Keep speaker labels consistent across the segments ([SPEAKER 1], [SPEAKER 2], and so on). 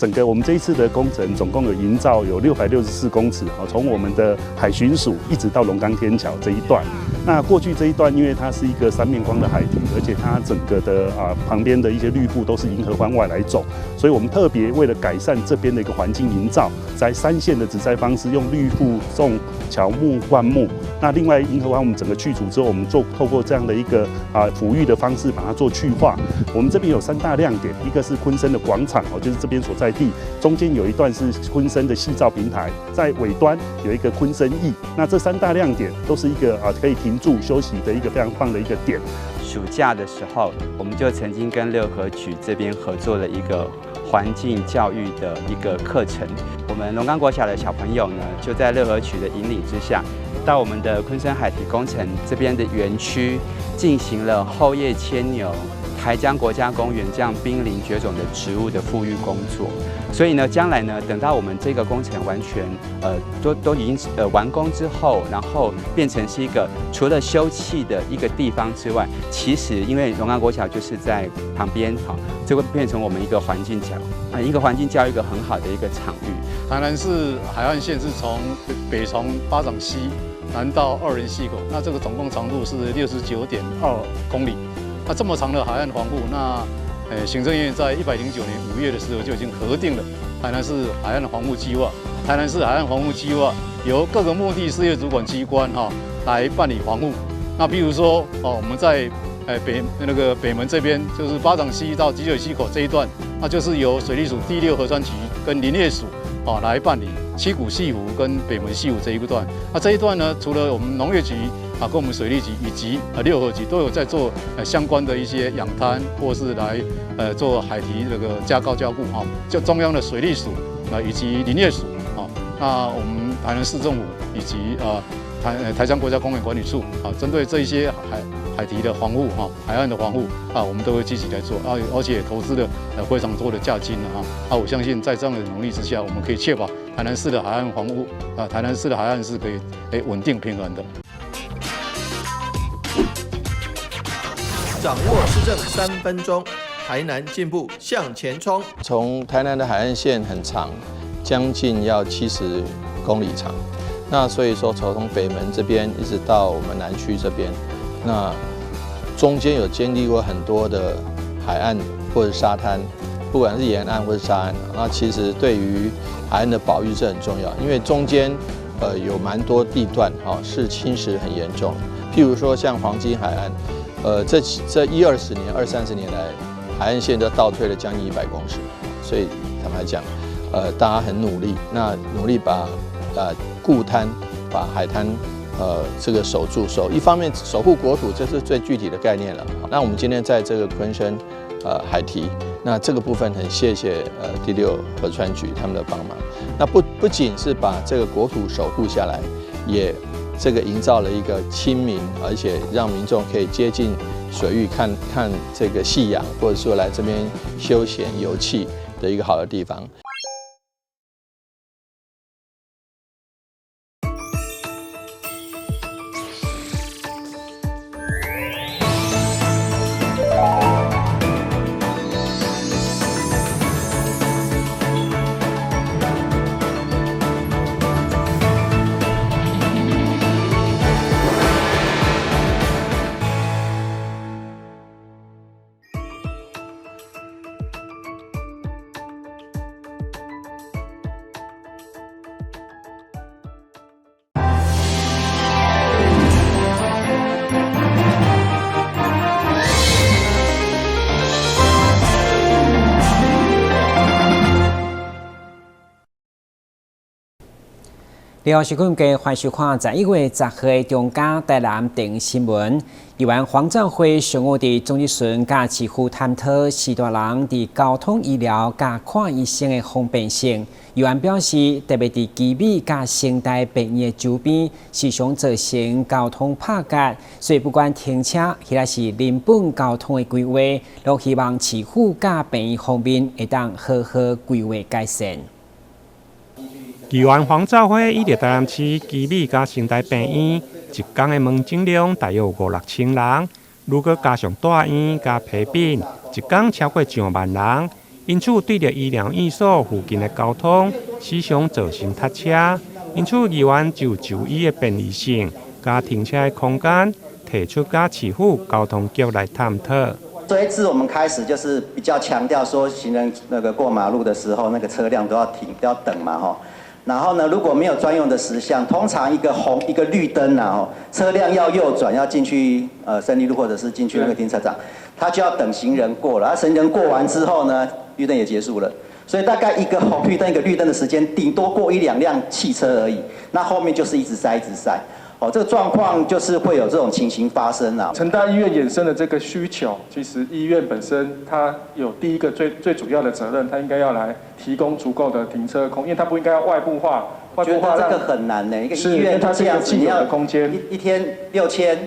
[SPEAKER 1] 整個我們這一次的工程總共有營造有664公尺，啊，從我們的海巡署一直到龍岡天橋這一段。那過去這一段，因為它是一個三面光的海堤，而且它整個的旁邊的一些綠布都是銀合歡外來種，所以我們特別為了改善這邊的一個環境營造，在三線的植栽方式，用綠布種喬木、灌木。那另外銀合歡我們整個去除之後，我們做透過這樣的一個撫育的方式，把它做去化。我們這邊有三大亮點，一個是鯤鯓的廣場哦，就是這邊所在地，中間有一段是鯤鯓的夕照平台，在尾端有一個鯤鯓驛。那這三大亮點都是一個可以停住休息的一個非常棒的一個點。
[SPEAKER 2] 暑假的時候，我們就曾經跟六合局這邊合作了一個環境教育的一個課程。我們龍岡國小的小朋友呢，就在六合局的引領之下，到我們的鯤鯓海堤工程這邊的園區，進行了厚葉牽牛、台江國家公園這樣瀕臨絕種的植物的復育工作。所以呢，將來呢，等到我們這個工程完全都已經完工之後，然後變成是一個除了休憩的一個地方之外，其實因為龍岡國小就是在旁邊，好，這會變成我們一個環境教一個環境教育一個很好的一個場域。
[SPEAKER 3] 台南市海岸線是從北從八掌溪南到二仁溪口，那這個總共長度是69.2公里。那這麼長的海岸防護，那行政院在109年5月的時候就已經核定了台南市海岸防護計劃。台南市海岸防護計劃由各個目的事業主管機關哈來辦理防護。那譬如說哦，我們在北門這邊，就是八掌溪到集水溪口這一段，那就是由水利署第六河川局跟林業署啊來辦理七股潟湖跟北門潟湖這一段。那這一段呢，除了我們農業局啊，跟我們水利局以及六合局都有在做相關的一些養灘，或是來做海堤這個加高加固哈。就中央的水利署啊以及林業署啊，那我們台南市政府以及台江國家公園管理處啊，針對這一些海堤的防護哈，海岸的防護啊，我們都會積極來做啊，而且投資了非常多的價金啊。啊，我相信在這樣的努力之下，我們可以確保台南市的海岸防護啊，台南市的海岸是可以穩定平衡的。
[SPEAKER 4] 掌握市政3分鐘，台南進步向前衝。
[SPEAKER 5] 從台南的海岸線很長，將近要70公里長。那所以說，從北門這邊一直到我們南區這邊，那中間有經歷過很多的海岸或者沙灘，不管是沿岸或者沙岸，那其實對於海岸的保育是很重要，因為中間有蠻多地段哈是侵蝕很嚴重，譬如說像黃金海岸。這一二十年、二三十年來，海岸線都倒退了將近100公尺，所以坦白講，大家很努力，那努力把固灘、把海灘這個守住，一方面守護國土，這是最具體的概念了。那我們今天在這個鯤鯓海堤，那這個部分很謝謝第六河川局他們的幫忙。那不僅是把這個國土守護下來，也這個營造了一個親民，而且讓民眾可以接近水域看看這個夕陽，或者說來這邊休閒遊憩的一個好的地方。
[SPEAKER 6] 你好，是今嘅歡迎收看11月10號的中嘉台南電新聞。議員黃兆輝上午佇總質詢佮市府探討序大人佇交通醫療佮看醫生的方便性。議員表示，特別佇奇美佮成大病院的周邊，時常造成交通拍結，所以不管停車抑抑是人本交通的規劃，攏希望市府佮病院方面會當好好規劃改善。
[SPEAKER 7] 議員黃兆輝伊佇台南市奇美佮成大病院，一工的門診量大約有五六千人。如果加上大院佮皮品，一工超過上萬人。因此對著醫療院所附近的交通，時常造成塞車。因此，議員就就醫的便利性、佮停車的空間，提出佮市府交通局來探討。
[SPEAKER 8] 這一次我們開始就是比較強調說，行人那個過馬路的時候，那個車輛都要停，都要等嘛，吼。然後呢，如果沒有專用的時相，通常一個紅一個綠燈啊，吼，車輛要右轉要進去勝利路或者是進去那個停車場，他就要等行人過了。啊，行人過完之後呢，綠燈也結束了。所以大概一個紅綠燈一個綠燈的時間，頂多過一兩輛汽車而已。那後面就是一直塞一直塞。哦，這個狀況就是會有這種情形發生啊。
[SPEAKER 9] 成大醫院衍生的這個需求，其實醫院本身它有第一個最最主要的責任，它應該要來提供足夠的停車空，因為它不應該要外部化。外部化
[SPEAKER 8] 這個很難呢，一個醫院
[SPEAKER 9] 它這樣子，你要空間
[SPEAKER 8] 一天6000，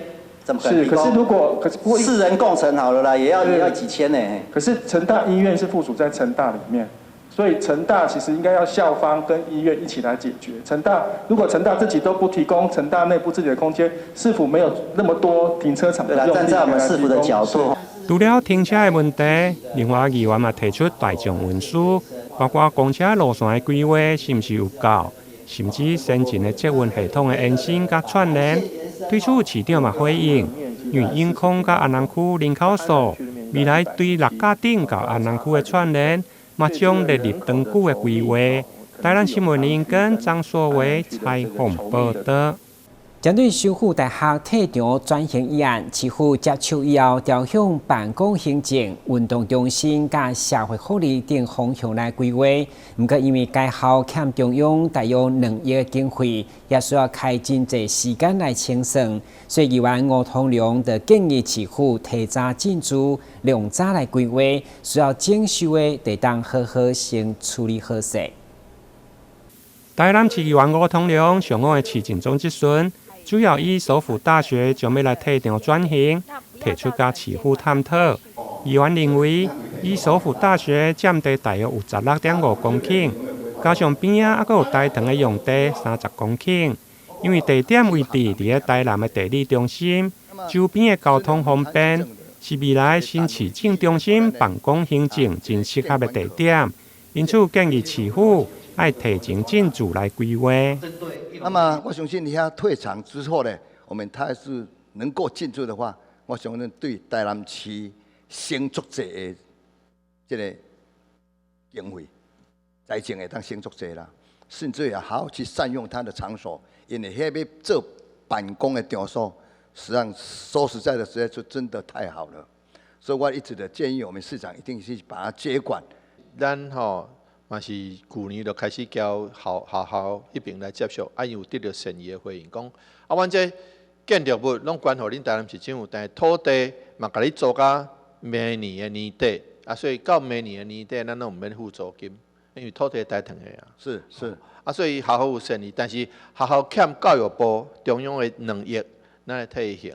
[SPEAKER 8] 怎麼可能？
[SPEAKER 9] 是，可是如果可是不過
[SPEAKER 8] 四人共乘好了啦，也要幾千呢。
[SPEAKER 9] 可是成大醫院是附屬在成大裡面。所以成大其實應該要校方跟醫院一起來解決。成大如果成大自己都不提供成大內部自己的空間，市府沒有那麼多停車場的用地。
[SPEAKER 8] 站在我們市府的角度，
[SPEAKER 7] 除了停車的問題，另外議員嘛提出大眾運輸，包括公車路線的規劃是毋是有夠，甚至先進的捷運系統的延伸佮串聯。對此市長嘛回應，因為永康佮安南區林口數未來對六甲頂到安南區的串聯，嘛將列入長久的規劃。台南新聞林跟張碩偉採訪報道。
[SPEAKER 6] 針對修復大學退場轉型議案，市府接手以後，朝向辦公行政、運動中心佮社會福利等方向來規劃。毋過，因為該校欠中央大約2億的經費，也需要開真濟時間來清算，所以議員吳通良就建議市府提早進駐，量早來規劃，需要整修的，得當好好先處理好勢。
[SPEAKER 7] 台南市議員吳通良上午的市政總質詢，主要以首府大學將欲來退場轉型，提出佮市府探討。議員認為，以首府大學佔地大約有16.5公頃，加上邊仔猶閣有大塘的用地30公頃，因為地點位置佇咧台南的地理中心，周邊的交通方便，是未來新市政中心辦公行政真適合的地點。因此建議市府愛提前進駐來規劃。
[SPEAKER 10] 那麼我相信你遐退場之後呢，我們他是能夠進駐的話，我相信對台南市省足濟的這個經費，財政會當省足濟啦，甚至也好好去善用他的場所，因為遐欲做辦公的場所，實際上說實在的，實在是真的太好了。所以我一直的建議，我們市長一定是把它接管。
[SPEAKER 5] 咱吼嘛是舊年就開始交校學校彼爿來接觸，啊，𪜶有得著善意的回應，講啊，阮這建築物攏捐予恁台南市政府，但是土地嘛共你租到明年的年底，啊，所以到明年的年底，咱攏毋免付租金，因為土地台糖的啊。啊，所以學校有善意，但是學校欠教育部中央的2億，咱來替伊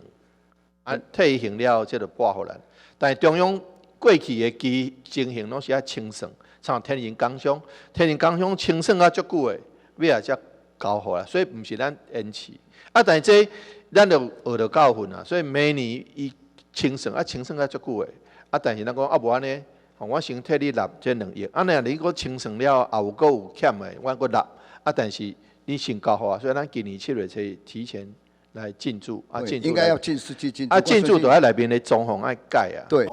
[SPEAKER 5] 還，啊，替伊還了，這就撥予咱。但是中央過去的機情形攏是愛清算，像天人工商，天人工商清算啊足久的，尾仔才交予啦，所以毋是咱延遲。啊，但是這咱就學著教訓啊，所以明年伊清算啊，清算啊足久的，啊，但是咱講啊無按呢，我先替你納這兩億，啊，若你閣清算了後有閣有欠的，我閣納，啊，但是你先交予我，所以咱今年7月初提前來進駐，啊，進駐
[SPEAKER 10] 應該要進實際進駐，
[SPEAKER 5] 啊，進駐就愛內面的裝潢愛改啊。
[SPEAKER 10] 對。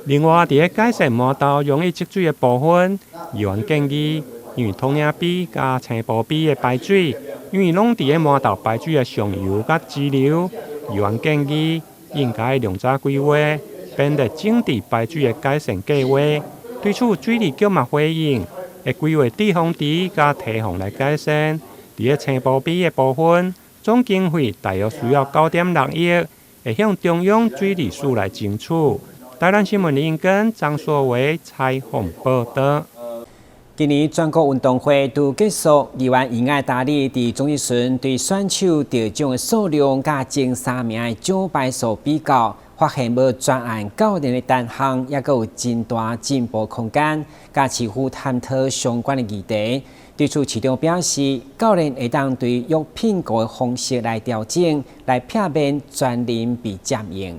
[SPEAKER 7] 另外，佇咧改善碼頭容易積水的部分，議員建議，因為統領陂佮青埔陂的排水，因為攏佇咧碼頭排水的上游佮支流，議員建議應該量早規劃，編列整治排水的改善計劃。對此，水利局嘛回應，會規劃滯洪池佮堤防來改善。佇咧青埔陂的部分，總經費大約需要9.6億，會向中央水利署來爭取。台南新聞林根張碩偉採訪報道。
[SPEAKER 6] 今年全國運動會拄結束，議員伊愛達利佇總質詢對選手得獎的數量佮前三名的獎牌數比較，發現無專案教練的單項，猶閣有真大進步空間，佮市府探討相關的議題。對此，市長表示，教練會當對約聘僱的方式來調整，來避免專人被佔用。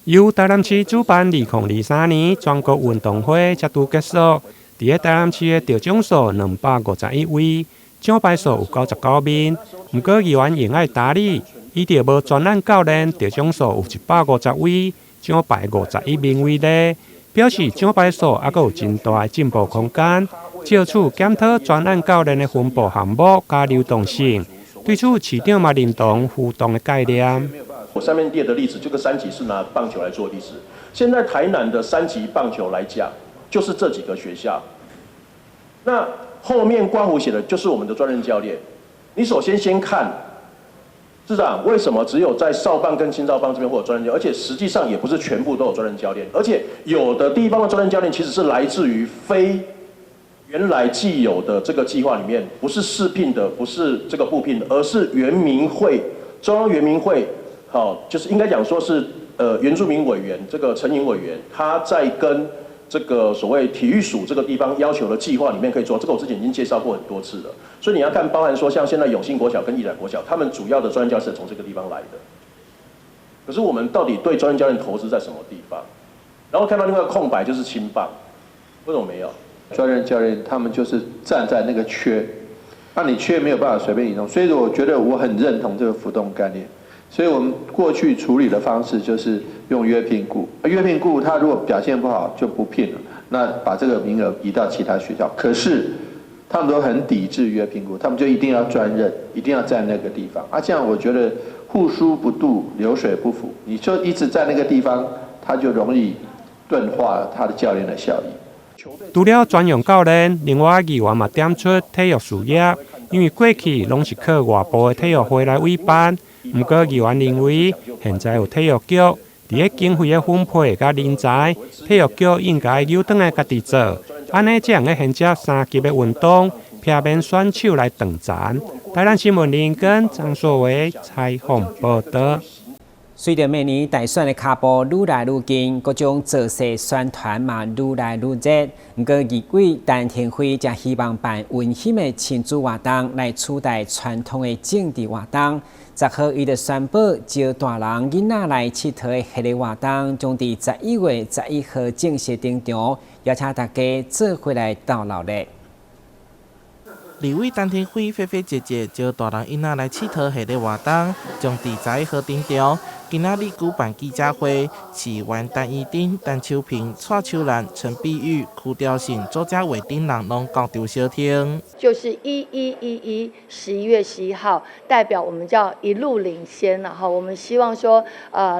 [SPEAKER 7] 由台南市主辦2023年全國運動會才拄結束，佇咧台南市的得獎數251位，獎牌數有99面。毋過議員永愛打理，以著無專案教練，得獎數有150位，獎牌51面為例，表示獎牌數猶閣有真大的進步空間。藉此檢討專案教練的分布項目佮流動性，對此市長嘛認同浮動的概念。
[SPEAKER 11] 我上面列的例子，這個三級是拿棒球來做例子。現在台南的三級棒球來講，就是這幾個學校。那後面括弧寫的就是我們的專任教練。你首先先看，市長為什麼只有在少棒跟青少棒這邊會有專任教練，而且實際上也不是全部都有專任教練，而且有的地方的專任教練其實是來自於非原來既有的這個計劃裡面，不是試聘的，不是這個部聘的，而是原民會中央原民會。好，就是應該講說是，原住民委員這個陳穎委員，他在跟這個所謂體育署這個地方要求的計劃裡面可以做，這個我之前已經介紹過很多次了。所以你要看，包含說像現在永信國小跟義載國小，他們主要的專任教練是從這個地方來的。可是我們到底對專任教練投資在什麼地方？然後看到另外一個空白就是青棒，為什麼沒有？
[SPEAKER 5] 專任教練他們就是站在那個缺，那你缺沒有辦法隨便移動，所以我覺得我很認同這個浮動概念。所以我們過去處理的方式就是用約聘僱，約聘僱他如果表現不好就不聘了，那把這個名額移到其他學校。可是他們都很抵制約聘僱，他們就一定要專任，一定要在那個地方。啊，這樣我覺得戶疏不渡，流水不腐，你就一直在那個地方，他就容易鈍化他的教練的效益。
[SPEAKER 7] 除了專用教練，另外議員嘛點出體育事業，因為過去攏是靠外部的體育會來委辦。毋過議員認為，現在有體育局，佇咧經費的分配佮人才，體育局應該扭轉來家己做，按呢才會銜接三級的運動，避免選手來斷層。台南新聞林根張碩偉採訪報導。
[SPEAKER 6] 隨著每年大選的跤步愈來愈近，各種造勢宣傳嘛愈來愈熱。毋過，立委陳亭妃則希望辦溫馨的親子活動來取代傳統的政治活動。10號，伊就宣布招大人囡仔來𨑨迌的系列活動，將佇11月11號正式登場，邀請大家做伙來鬥鬧熱。
[SPEAKER 12] 立委陳亭妃飛飛姐姐招大人囡仔來𨑨迌系列活動，將佇11號登場。今仔日舉辦記者會，市議員陳怡貞、陳秋萍、蔡秋蘭、陳碧玉、邱朝信、周家偉等人攏到場相聽。
[SPEAKER 13] 就是1111 11月11號，代表我們叫一路領先了哈。我們希望說，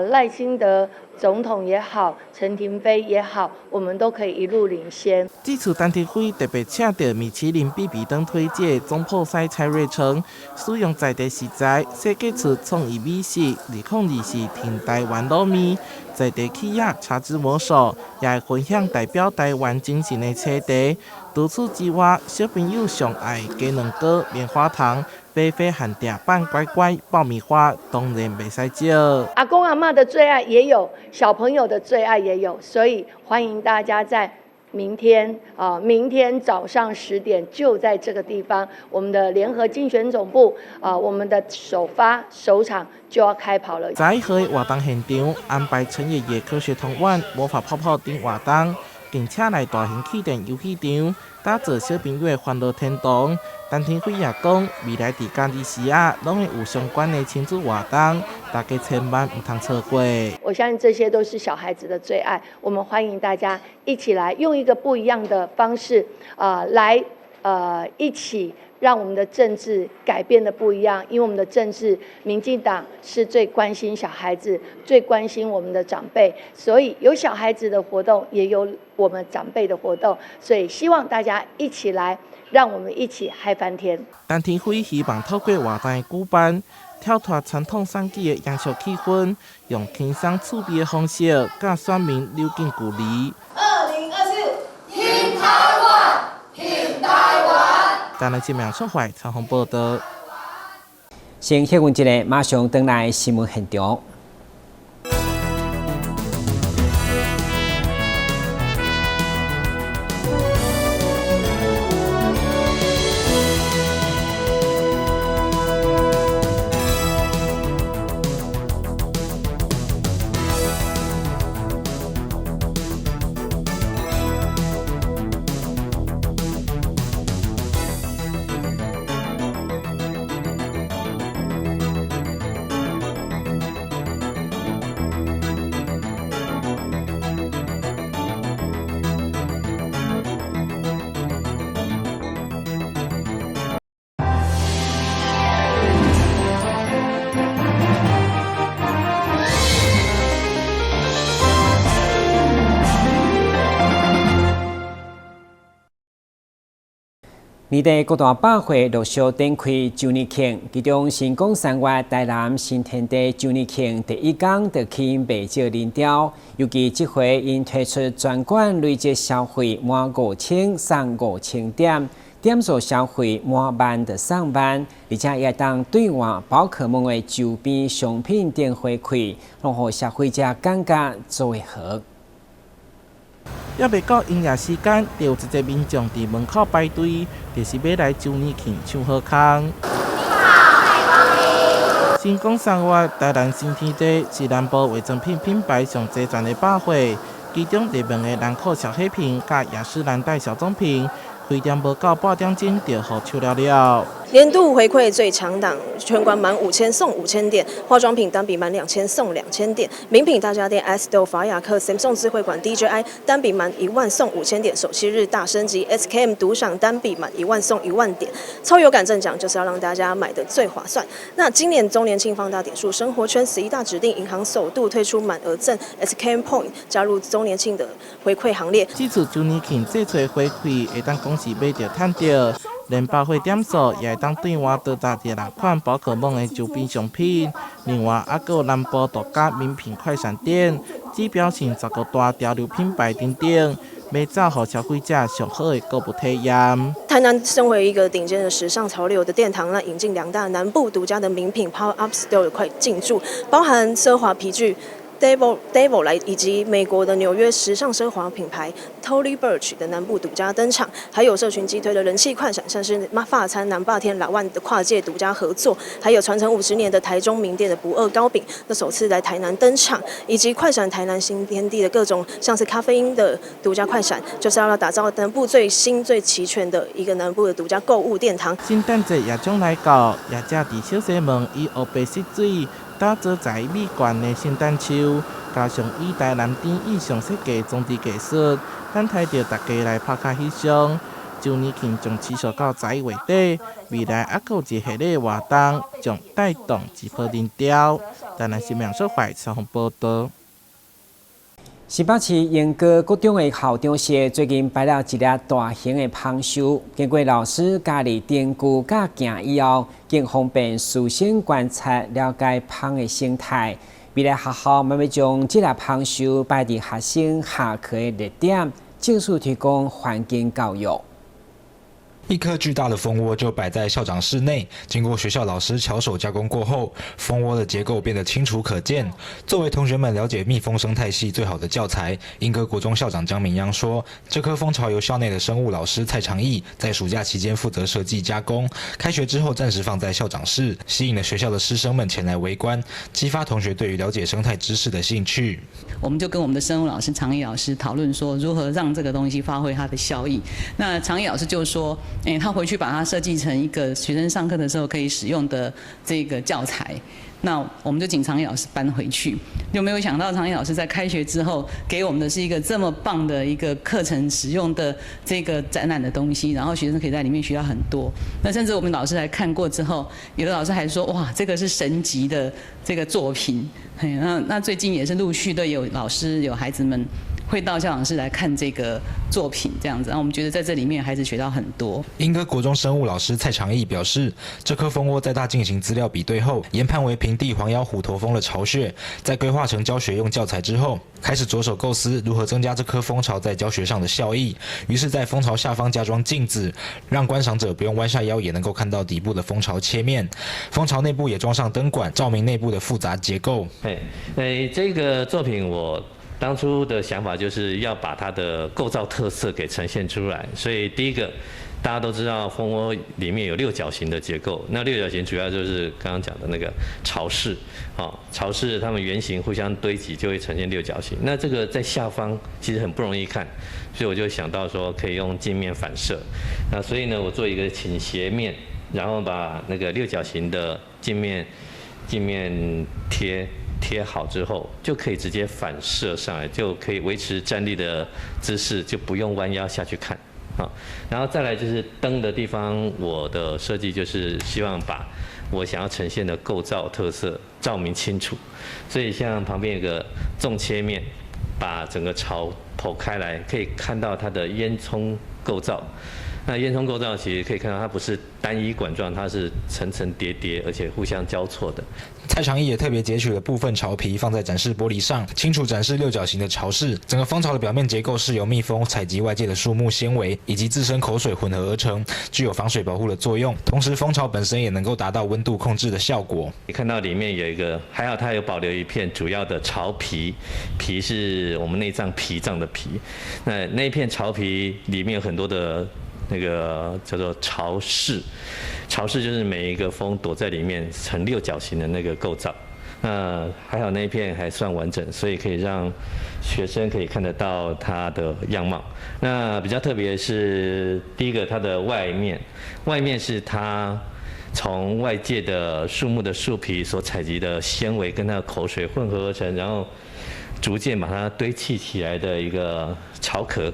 [SPEAKER 13] 賴清德總統也好，陳亭妃也好，我們都可以一路領先。
[SPEAKER 12] 這次陳亭妃特別請著米其林必比登推薦總鋪師蔡瑞成，使用在地食材，設計出創意美食，2024挺台灣滷麵，在地企業茶之魔手也會分享代表台灣精神的茶茶。除此之外，小朋友上愛雞卵糕、棉花糖、白白限定版乖乖、爆米花，當然袂使少。
[SPEAKER 13] 阿公阿嬤的最愛也有，小朋友的最愛也有，所以歡迎大家在明天啊，明天早上10點就在這個地方，我們的聯合競選總部啊，我們的首發首場就要開跑了。
[SPEAKER 12] 11號活動現場安排陳爺爺科學童玩、魔法泡泡等活動，並且來大型氣墊遊戲場，打造小朋友的歡樂天堂。陳亭妃也講，未來佇嘉義市啊，攏會有相關的親子活動，大家千萬毋通錯過。
[SPEAKER 13] 我相信這些都是小孩子的最愛，我們歡迎大家一起來用一個不一樣的方式，來一起讓我們的政治改變得不一樣。因為我們的政治，民進黨是最關心小孩子，最關心我們的長輩，所以有小孩子的活動，也有我們長輩的活動，所以希望大家一起來。讓我們一起嗨翻天。
[SPEAKER 12] 陳亭妃希望透過活動的舉辦，跳脫傳統選舉的嚴肅氣氛，用輕鬆趣味的方式，佮選民拉近距離。
[SPEAKER 14] 2024，挺台灣，挺台灣。
[SPEAKER 12] 台南新聞出發採訪報道。
[SPEAKER 6] 先歇困一下，馬上轉來新聞現場。年底各大百貨陸續展開週年慶，其中新港三越台南新天地週年慶第一工就吸引袂少人潮，尤其這回𪜶推出全館累積消費滿5000送5000點，點數消費滿萬就送萬，而且也會當兌換寶可夢的周邊商品等回饋，攏予消費者感覺做會好。
[SPEAKER 12] 猶未到營業時間，就有一濟民眾佇門口排隊，就是欲來週年慶搶好康。新港三越台南新天地是南部化妝品品牌上齊全的百貨，其中熱門的蘭蔻小黑瓶佮雅詩蘭黛小棕瓶，開店無到半點鐘就予搶了了。
[SPEAKER 15] 年度回饋最強檔，全館滿5000送5000點，化妝品單筆滿2000送2000點，名品大家電 S 豆、法雅克、Samsung 智慧館 DJI 單筆滿1萬送5000點，首七日大升級 SKM 獨享單筆滿1萬送1萬點，超有感贈獎就是要讓大家買得最划算。那今年週年慶放大點數生活圈11大指定銀行首度推出滿額贈 SKM Point，加入週年慶的回饋行列。
[SPEAKER 12] 這次週年慶這次回饋會當講是買著趁著。連百貨點數也會當兌換多達六款寶可夢的周邊商品，另外猶閣有南部獨家名品快閃店、指標性10個大潮流品牌等等，欲走予消費者上好的購物體驗。
[SPEAKER 15] 台南身為一個頂尖的時尚潮流的殿堂，那引進兩大南部獨家的名品 Pop Up Store 快進駐，包含奢華皮具 Devil 來以及美國的紐約時尚奢華品牌 Tory Burch 的南部獨家登場，還有社群激推的人氣快閃，像是法餐南霸天老萬的跨界獨家合作，還有傳承50年的台中名店的不二糕餅，那首次來台南登場，以及快閃台南新天地的各種像是咖啡因的獨家快閃，就是要打造南部最新最齊全的一個南部的獨家購物殿堂。
[SPEAKER 12] 聖誕節也將來到，業者佇小西門以烏白色水打造在美觀的聖誕樹，加上以台南甜意象設計裝置藝術，等待著大家來拍卡翕相。週年慶將持續到11月底，未來猶閣有一系列活動將帶動一波人潮。台南新聞所懷採訪報道。
[SPEAKER 6] 新北市鶯歌國中的校長室最近擺了一粒大型的蜂樹，經過老師加入燈具佮鏡以後，更方便師生觀察了解蜂的生態。未來學校嘛欲將這粒蜂樹擺佇學生下課的熱點，正式推廣環境教育。
[SPEAKER 16] 一顆巨大的蜂窩就擺在校長室內，經過學校老師巧手加工過後，蜂窩的結構變得清楚可見。作為同學們了解蜜蜂生態系最好的教材，鶯歌國中校長江明央說，這顆蜂巢由校內的生物老師蔡長義在暑假期間負責設計加工，開學之後暫時放在校長室，吸引了學校的師生們前來圍觀，激發同學對於了解生態知識的興趣。
[SPEAKER 17] 我們就跟我們的生物老師長義老師討論說，如何讓這個東西發揮它的效益。那長義老師就說，欸，他回去把它設計成一個學生上課的時候可以使用的這個教材。那我們就請長義老師搬回去，就沒有想到長義老師在開學之後給我們的是一個這麼棒的一個課程使用的這個展覽的東西，然後學生可以在裡面學到很多。那甚至我們老師來看過之後，有的老師還說：哇，這個是神級的這個作品。嘿，那最近也是陸續的有老師有孩子們會到校長室來看這個作品，這樣子，然後我們覺得在這裡面孩子學到很多。
[SPEAKER 16] 鶯歌國中生物老師蔡長義表示，這顆蜂窩在他進行資料比對後，研判為平地黃腰虎頭蜂的巢穴，在規劃成教學用教材之後，開始着手構思如何增加這顆蜂巢在教學上的效益。於是，在蜂巢下方加裝鏡子，讓觀賞者不用彎下腰也能夠看到底部的蜂巢切面。蜂巢內部也裝上燈管，照明內部的複雜結構。
[SPEAKER 18] 哎，哎，這個作品我當初的想法就是要把它的構造特色給呈現出來，所以第一個，大家都知道蜂窩裡面有六角形的結構，那六角形主要就是剛剛講的那個巢室，哦，巢室它們圓形互相堆積就會呈現六角形。那這個在下方其實很不容易看，所以我就想到說可以用鏡面反射，那所以呢，我做一個傾斜面，然後把那個六角形的鏡面貼好之後，就可以直接反射上來，就可以維持站立的姿勢，就不用彎腰下去看。好，然後再來就是燈的地方，我的設計就是希望把我想要呈現的構造特色照明清楚。所以像旁邊有個縱切面，把整個巢剖開來，可以看到它的煙囪構造。那煙囪構造其實可以看到，它不是單一管狀，它是層層疊疊，而且互相交錯的。
[SPEAKER 16] 蔡長義也特別截取了部分巢皮放在展示玻璃上，清楚展示六角形的巢室。整個蜂巢的表面結構是由蜜蜂採集外界的樹木纖維以及自身口水混合而成，具有防水保護的作用。同時，蜂巢本身也能夠達到溫度控制的效果。
[SPEAKER 18] 你看到裡面有一個，還好它有保留一片主要的巢皮，皮是我們內臟脾臟的脾。那一片巢皮裡面有很多的那個叫做巢室，巢室就是每一個蜂躲在裡面呈六角形的那個構造。那還好那一片還算完整，所以可以讓學生可以看得到它的樣貌。那比較特別是第一個，它的外面，外面是它從外界的樹木的樹皮所採集的纖維跟它的口水混合而成，然後逐漸把它堆砌起來的一個巢殼。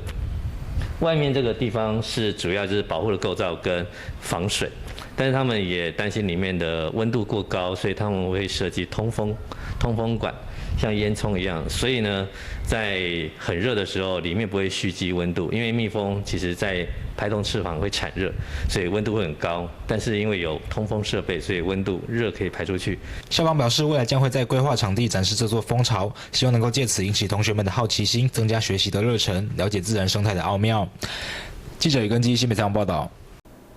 [SPEAKER 18] 外面這個地方是主要就是保護的構造跟防水，但是他們也擔心裡面的溫度過高，所以他們會設計通風管，像煙囪一樣。所以呢，在很熱的時候，裡面不會蓄積溫度，因為蜜蜂其實在拍動翅膀會產熱，所以溫度會很高。但是因為有通風設備，所以溫度熱可以排出去。
[SPEAKER 16] 校方表示，未來將會在規劃場地展示這座蜂巢，希望能夠借此引起同學們的好奇心，增加學習的熱忱，了解自然生態的奧妙。記者李根基新北採訪報道。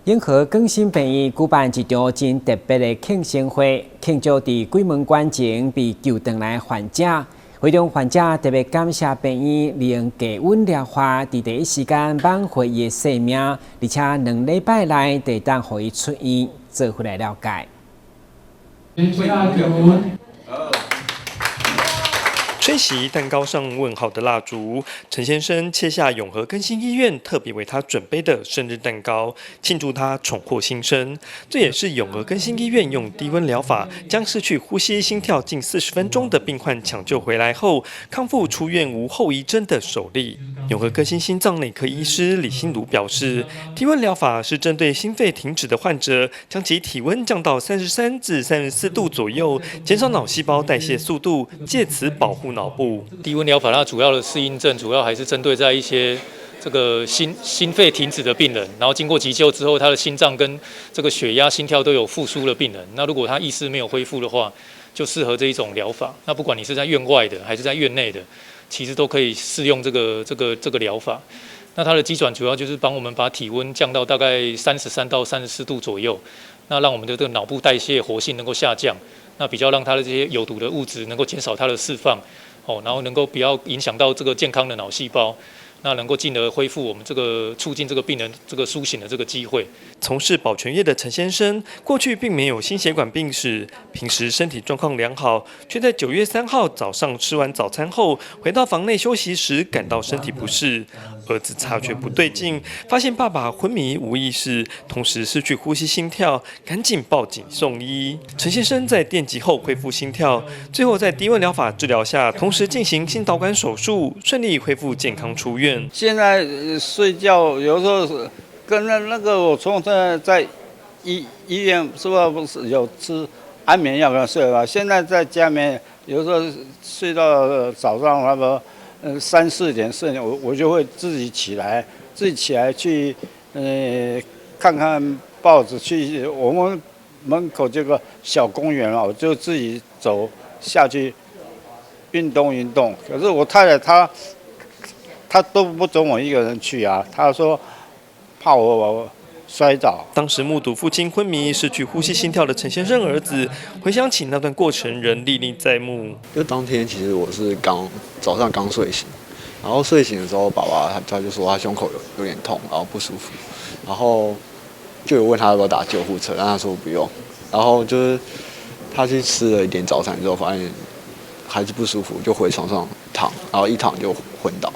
[SPEAKER 6] 永和更新病院舉辦一場真特別的慶生會，慶祝佇鬼門關前被救轉來患者。會中患者特別感謝病院利用低溫療法，佇第一時間挽回伊的生命，而且2禮拜內就當予伊出院，做伙來了解。
[SPEAKER 19] 吹熄蛋糕上問號的蠟燭，陳先生切下永和更新醫院特別為他準備的生日蛋糕，慶祝他重獲新生。這也是永和更新醫院用低溫療法將失去呼吸、心跳近40分鐘的病患搶救回來後，康復出院無後遺症的首例。永和更新心臟內科醫師李新儒表示，低溫療法是針對心肺停止的患者，將其體溫降到33至34度左右，減少腦細胞代謝速度，借此保護腦部。
[SPEAKER 20] 低溫療法它主要的適應症，主要還是針對在一些這個心肺停止的病人，然後經過急救之後，他的心臟跟這個血壓、心跳都有復甦的病人。那如果他意識沒有恢復的話，就適合這一種療法。那不管你是在院外的還是在院內的，其實都可以適用這個療法。那它的機轉主要就是幫我們把體溫降到大概33到34度左右，那讓我們的這個腦部代謝活性能夠下降，那比較讓它的這些有毒的物質能夠減少它的釋放。哦，然後能夠不要影響到這個健康的腦細胞，那能夠進而恢復我們這個促進這個病人這個甦醒的這個機會。
[SPEAKER 19] 從事保全業的陳先生，過去並沒有心血管病史，平時身體狀況良好，卻在9月3號早上吃完早餐後，回到房內休息時感到身體不適。兒子察覺不對勁，發現爸爸昏迷無意識，同時失去呼吸心跳，趕緊報警送醫。陳先生在電擊後恢復心跳，最後在低溫療法治療下，同時進行心導管手術，順利恢復健康出院。
[SPEAKER 21] 現在睡覺有時候跟那個我從在醫院是不是有吃安眠藥跟睡吧？現在在家裡面有時候睡到早上那個三四點4點，我就會自己起來，自己起來去看看報紙，去我們門口這個小公園啊，我就自己走下去運動運動。可是我太太她都不准我一個人去啊，她說怕我摔倒。
[SPEAKER 19] 當時目睹父親昏迷、失去呼吸、心跳的陳先生兒子，回想起那段過程，仍歷歷在目。
[SPEAKER 22] 就當天其實我是剛早上剛睡醒，然後睡醒的時候，爸爸他就說他胸口有點痛，然後不舒服，然後就有問他要不要打救護車，但他說不用。然後就是他去吃了一點早餐之後，發現還是不舒服，就回床上躺，然後一躺就昏倒。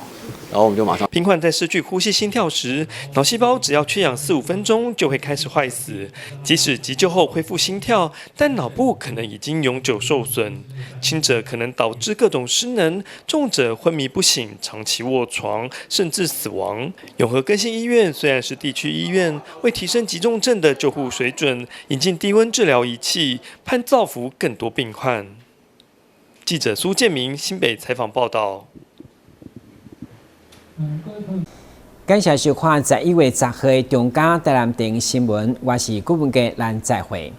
[SPEAKER 22] 然後我們就馬上。
[SPEAKER 19] 病患在失去呼吸、心跳時，腦細胞只要缺氧四五分鐘就會開始壞死。即使急救後恢復心跳，但腦部可能已經永久受損。輕者可能導致各種失能，重者昏迷不醒、長期臥床，甚至死亡。永和更新醫院雖然是地區醫院，為提升急重症的救護水準，引進低溫治療儀器，盼造福更多病患。記者蘇建明新北採訪報道。
[SPEAKER 6] 感謝收看11月10號的中嘉台南電新聞，我是顧文傑，咱再會。